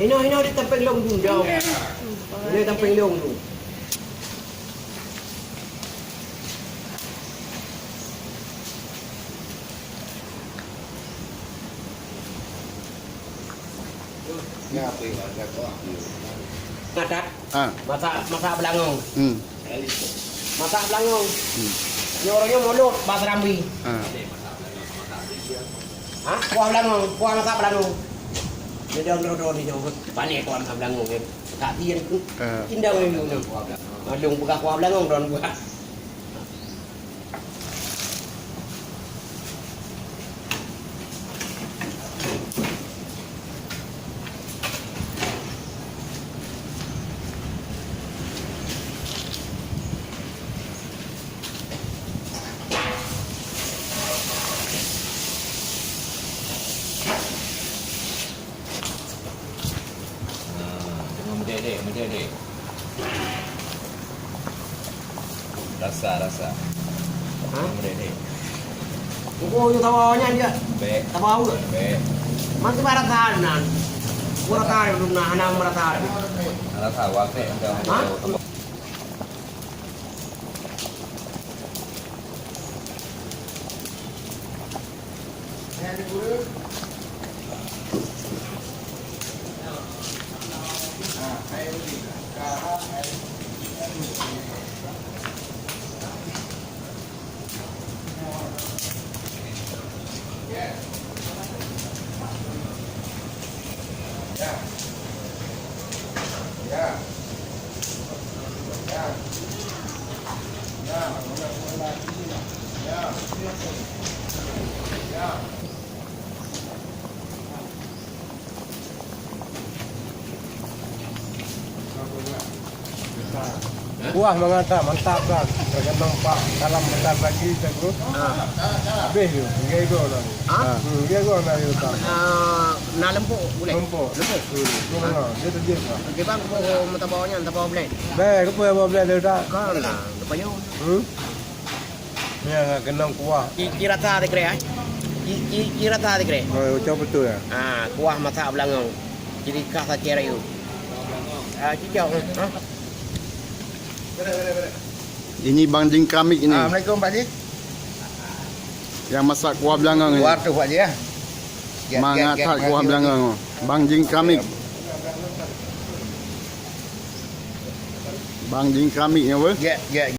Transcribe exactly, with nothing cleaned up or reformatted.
Inoe, inoe di tampéng lôn dum, jauh. Inoe tampéng lôn dum. Masak, ah, masak, masak beulangong. Hmm. Masak beulangong. Hmm. Nyoe ureueng nyoe mulod bak Serambi. Ah. Ha? Kuah beulangong, kuah masak beulangong. Dia daun-daun ni nyoe. Pané kuah masak beulangong, eh. Tak dia tu. Ah. Indah ni, ni. Mandum peugah kuah beulangong, daun buah. Ha, jangan meudek-dek, meudek-dek. Rasa, rasa. Ha? Meudek-dek. Buku tu tawa nyan dia. Bek. Tawa apa? Bek. Masih marah tahan nan. Marah tahan belum nak, anak marah tahan. Rasa, waktu. Ha? Kuah mangat that, mantap that. Tergantung pak dalam besar lagi, jago. Ha. Habis tu, tiga ekor dah. Ha? Hmm, tiga ekor dah dia letak. Ah, na lempuk boleh? Lempuk. Lempuk. Hmm, tu mana? Dia terjun lah. Okey, bang, aku mau, mau tambah nyan, tambah blend. Blend, apa yang mau blend dia letak? Kan lah, depan you. Hmm? Nyan keunong kuah. Ci, ci rasa teukreh, eh? Ci, ci, ci rasa teukreh. Oh, ucap betul ya? Ah, kuah masak beulangong. Ciri khas Aceh Rayeuk. Ah, cicak, ha? Ini Bang Jin Keramik ini. Assalamualaikum, Pak Ji. Yang masak kuah beulangong ini. Kuah tu, Pak Ji, ya. Mangat that kuah beulangong. Bang Jin Keramik. Bang Jin Keramik ni apa? Ya, ya.